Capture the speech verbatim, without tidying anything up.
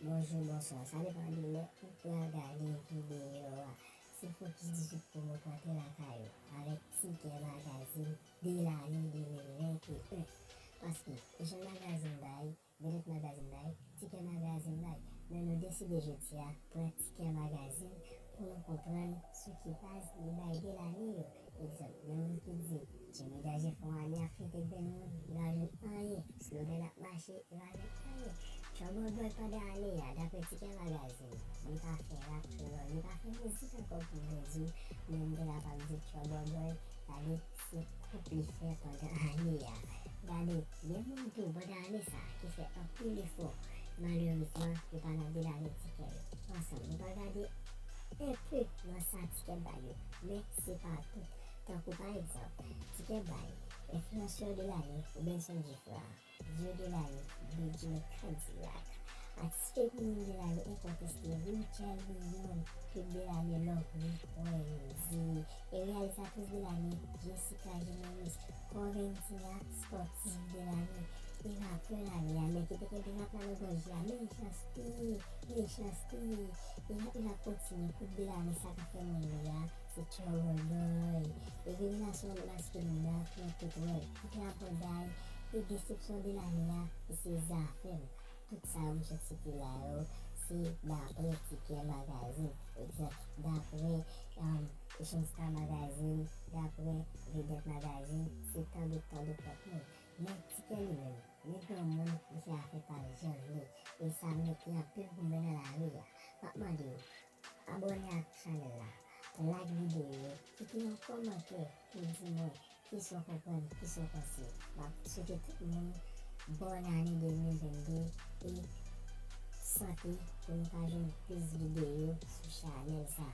Bonjou, bonswa. Sa depann de lè ou pral gade videyo a. Se Focus dizuit Promo k rantre lakay ou avèk Tikè Magazine de lane de mil venteyen. Paske Asian Magazine bay, Vedette Magazine bay, Tikè Magazine bay. Men nou deside jodi a pran Tikè Magazine pou nou konprann sou ki baz li bay de lane yo. Egzanp, gen moun ki di Jimmy Dajé fè yon ane ap fete grenn moun, li pa jwenn anyen. Slogan ap mache, li pa jwenn anyen. Trouble Boy pandan ane a, daprè Tikè Magazine, li pa fè rap kreyòl, li pa fè mizik ankò pou vrè di, men m te kapab di Trouble Boy, gade se koup li fè pandan ane a. Gade, gen moun tou pandan ane sa a ki fè anpil efò, malerezman, yo pa nan de lane Tikè yo. Ansanm, nou pral gade enpe nan sa Tikè bay yo, men se pa tout. Tankou pa egzanp, Tikè bay enfliyansè de lane Robenson Geffrard, diyo de lane Big J Cadillac, atis feminen de lane enkonteste Rachel Leon, klip de lane Lovely Wendy, e reyalizatris de lane Jessica Jimenez, Corventina, spòtif de lane, e rapè lane a, men ki te kenbe rap la nan gòj li a, Mechanste, Mechanste, e rap la kontinye, koup de lane sa k ap fè moun ri a, se Trouble Boy. E revelasyon maskilin nan nan tout wòl, tout labòday, e desepsyon de lane a, ki se Zafèm. Tout sa yo m sot site la yo, se daprè Tikè Magazine. Egzanp, daprè um, Asian Star Magazine, daprè Vedette Magazine, se tandout, tandout lòt moun. Men Tikè li menm, li granmoun, li fè afè pa l jan l vle. E sa mete anpil goumen nan lari a. M ap mande w, abòne ak chanèl la, like videyo, kite yon kòmantè pou di mwen kisa w konprann, kisa w panse. M ap swete tout moun bòn ane de mil vennde e sante pou nou ka jwenn plis videyo sou chanèl sa.